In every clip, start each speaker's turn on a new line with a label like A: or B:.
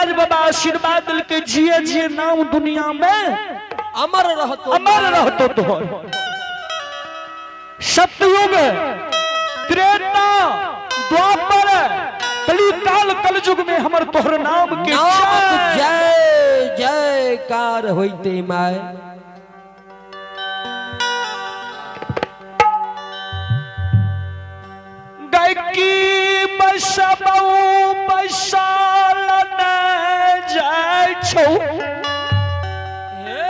A: धर्मराज बाबा आशीर्वाद दिलके, जिए जिए नाम दुनिया में
B: अमर रहतो,
A: अमर रहतो तोहर। सतयुग, त्रेता, द्वापर, कलिकाल, कलयुग में हमर तोहर नाम के
B: नाम जय जयकार होइते my.
A: गायकी बसबऊ बसाल न जाय छौ।
B: हे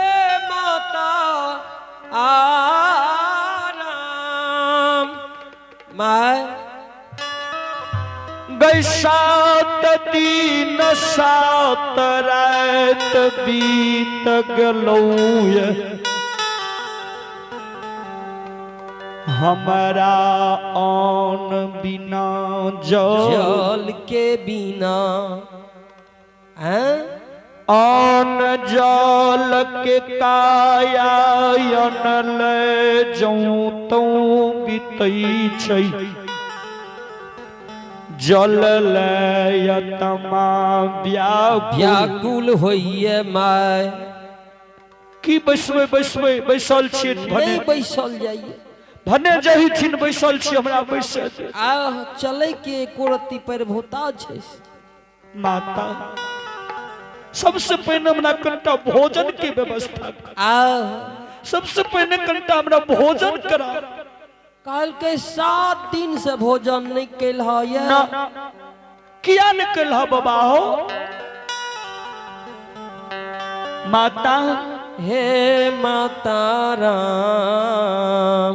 B: माता आराम my.
A: गई 7 दिन 7 रात बीत गलौ, हमरा आन बिना जल
B: जल के बिना हैं,
A: आन जल के कायायन ले जौं तौं बितै छै, जल लयतमा व्याकुल
B: व्याकुल होइए my.
A: की बैसबै बैसबै बैसल छियै?
B: नहीं
A: भने
B: बैसल जाइए।
A: भने जही छिन बैसल छी, हमरा बैसे दे।
B: आ चले के एको रत्ती पैर भोता छै।
A: माता, सबसे पहिने हमरा कनिटा भोजन के व्यवस्था कर।
B: आ
A: सबसे पहिने कनिटा हमरा भोजन करा।
B: कहलकै 7 दिन से भोजन नहीं कैल है।
A: ना, किया नहीं कैल है बाबा हो? माता,
B: हे माता राम,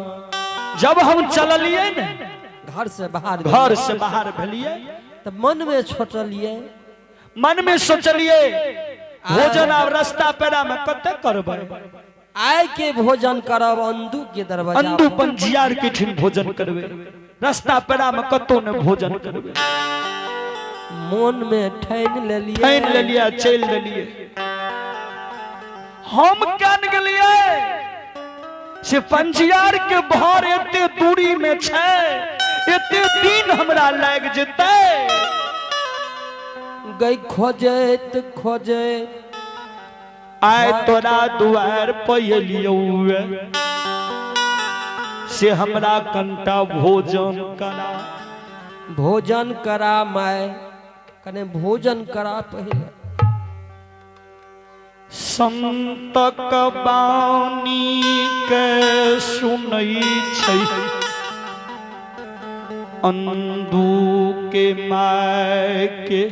A: जब हम चललिए ने
B: घर से बाहर,
A: घर से बाहर भेलिए
B: तो मन में सोचलिए,
A: मन में सोचलिए भोजन आब रास्ता पेरा में कते करबै,
B: आय के भोजन करब अंदू के दरवाजा,
A: अंदू पंजियार के ठिन भोजन करबै, रास्ता पेरा में कतौ ने भोजन करबै।
B: मन में ठानि लेलिए,
A: ठानि लेलिए, चलि देलिए। हम केन गेलिए से पंजियार के भर एते दूरी में छै, एते दिन हमरा लागि जेतै।
B: गई खोजैत खोजैत
A: आय तोरा दुआर पर एलियौ से हमरा कनिटा भोजन करा,
B: भोजन करा my, कने भोजन करा पहिले।
A: संतक बानी के सुनै छै अंदू के my के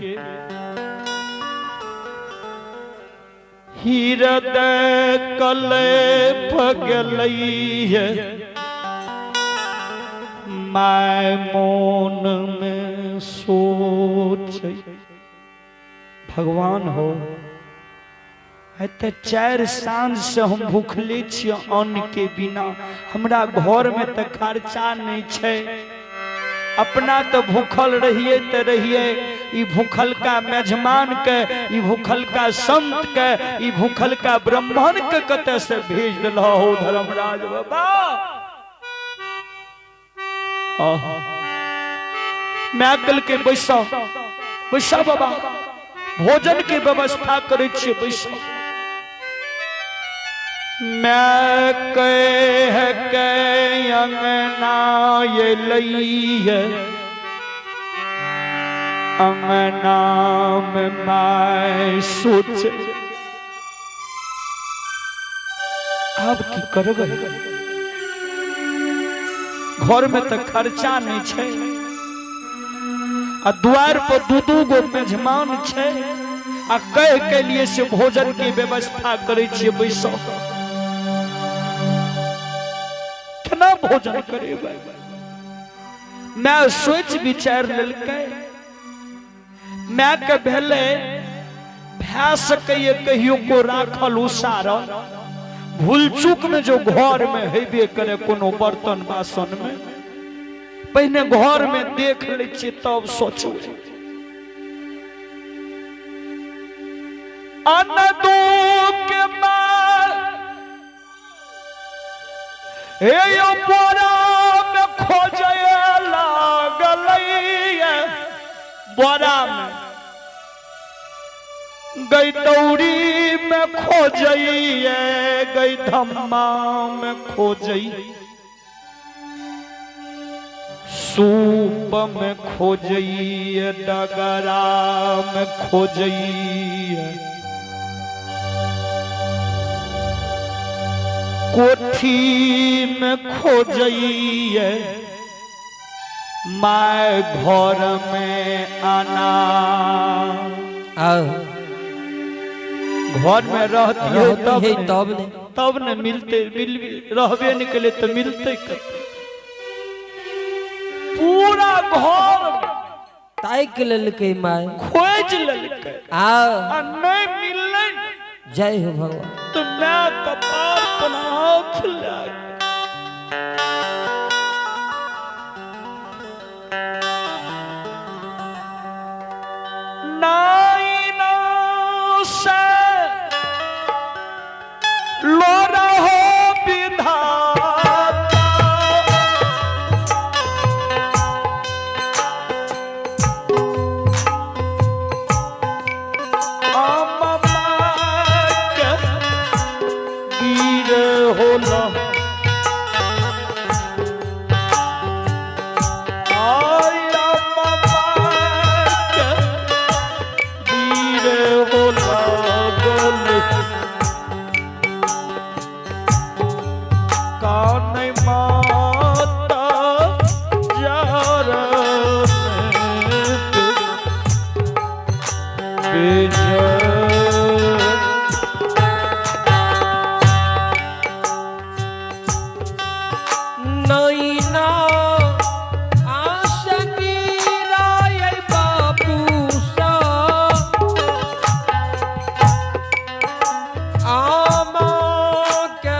A: हृदय कलेप गेलै है, my मोन में सोच। भगवान हो, एते 4 साँझ से हम भूखले छियै अन्न के बिना, हमरा घर में तऽ खर्चा नहीं छै, अपना तो भूखल रहिए तो रहिए, ई भूखलका मेजमान के, ई भूखलका संत के, ई भूखलका ब्राह्मण के कतऽ से भेज देलह हो धर्मराज बाबा? आहा। मैं कल के बैसा बैसा बाबा, भोजन के व्यवस्था करै छियै, बैसा। मैं कह के अंगना एलै, अंगना में my सोच आब की करबै, घर में तऽ खर्चा नहीं छै, आ द्वार पर दू दू गो मेजमान छै, आ कह के लिए से भोजन के व्यवस्था करै छियै, बैसो, केना भोजन करेबै? मैं सोच विचार लेलकै, मैं के भेलै भए सकैए कहियो को राखल उसारल भूल चूक में जो घर में हेबे करे कोनो बर्तन बासन में, पहिने घर में देख लै छियै तब सोचबै। अनदू के मार हे यो बोरा में खोजय लागलै, बोरा में गई दौड़ी में खोजइए गई धम्मा में खोजई सूप में खोजइए डगरा में खोजइए कोठी में खोजइए my घर में आना। घर में रहती तब तब न मिलते, मिल रहबे निकले तो मिलते। पूरा घर
B: ताक लेलकै my
A: खोज लेलकै आ नहीं मिललै।
B: जय हो भगवान।
A: तो मैं कपार पर हाथ लग लो रहो विधाता आमा के गिर होला आया मामा के गिर होला गल कान माता जार
B: नैना आस गिराय बापू सा आमा के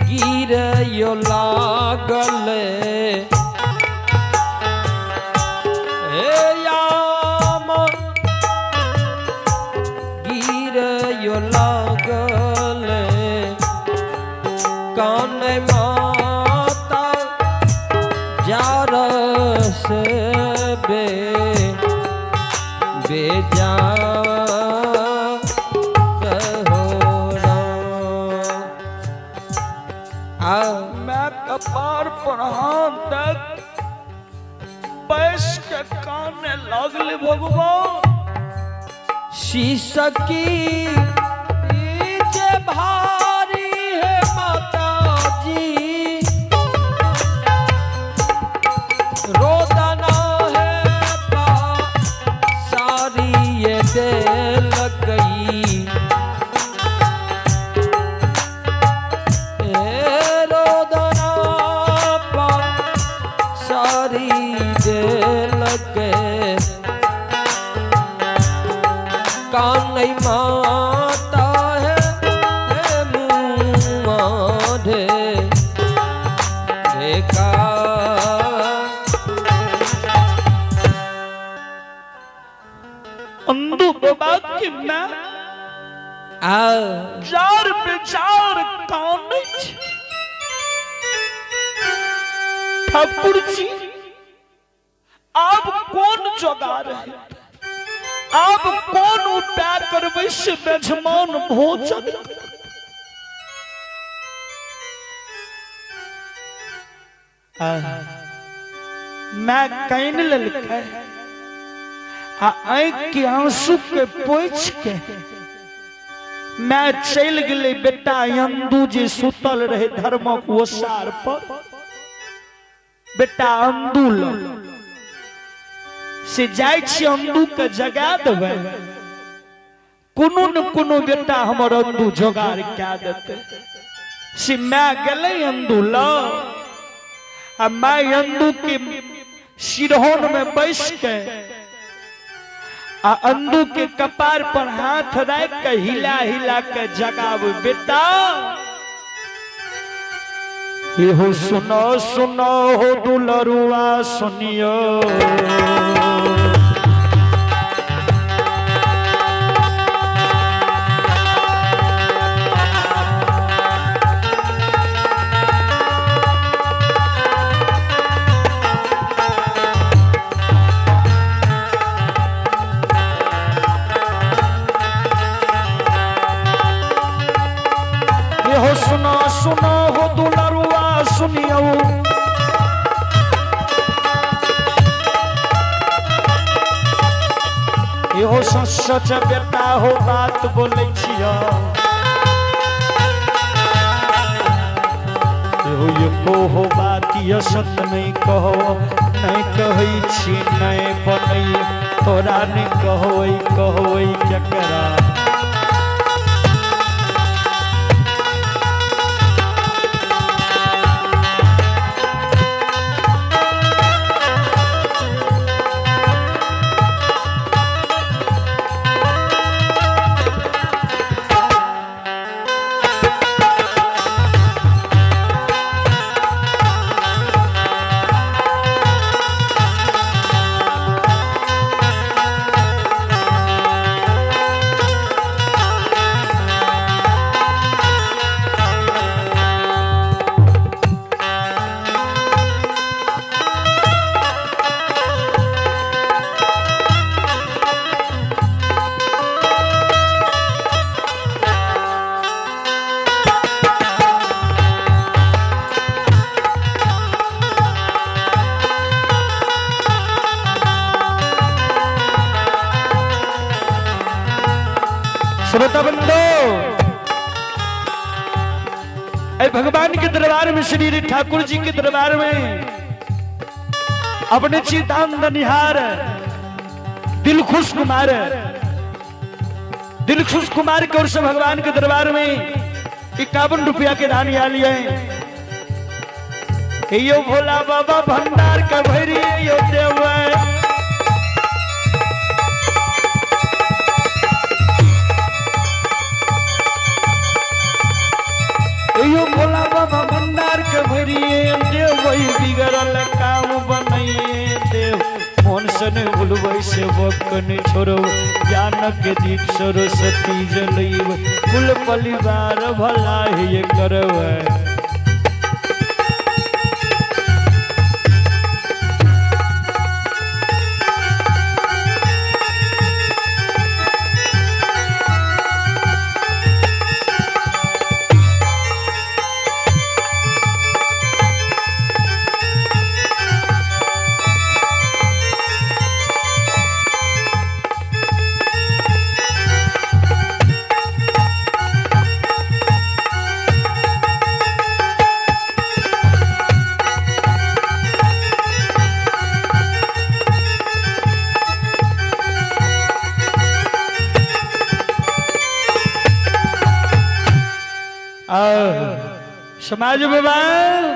B: गिरयो लागल हे आमा गिरयो लागल कान माता जारस बे बेजा
A: मैं कपार पर हाथ तक बैस के काने लागले भगवान।
B: शीशकी जे भारी है माता जी रोदना है पा सारी ये दिल गई रोदना पा सारी दिल के कान माता है मुँह देखा।
A: अंधु बाबा की मैं जार बेचार कान ठाकुर जी आप कौन जोगार है, आप कौन उपाय करबै से मेजमान भोजन। मैं can लेलकै आ आँख के आंसू के पोछ के मैं चल गेलै बेटा अंदू जे सुतल रहे धर्मक ओसार पर। बेटा अंदू लग से जाइ छी अंदू के जगा देबै, कोनो न कोनो बेटा हमर अंदू जोगार कए देतै। से मैं गेलै अंदू लग आ मैं अंदू के सिरहोन में बैस के आ अंदू के कपार पर हाथ रख के हिला हिला के जगाब बेटा एहो सुनो सुनो हो दुलरुआ सुनियो इहो सच सच बेटा हो बात बोलै छियो। इहो एको हो बात ये सत नहीं कहो, नहीं कहै छी नहीं बनै, तोरा नहीं कहै कहै केकरा। श्रोता बंधु, भगवान के दरबार में, श्री ठाकुर जी के दरबार में अपने चिदानंद निहार दिलखुश कुमार, दिलखुश कुमार की ओर से भगवान के दरबार में 51 रुपया के दान आ लिए। यो भोला बाबा भंडार का भैरी यो देव। यो भोला बाबा भंडार के भरिए देव, वही बिगड़ल काम बनाइए देव। मन से नहीं भूलबै सेवक नहीं छोड़ो, ज्ञान के दीप सरस्वती जलैब, कुल परिवार भला ही करबै। समाज बाबा।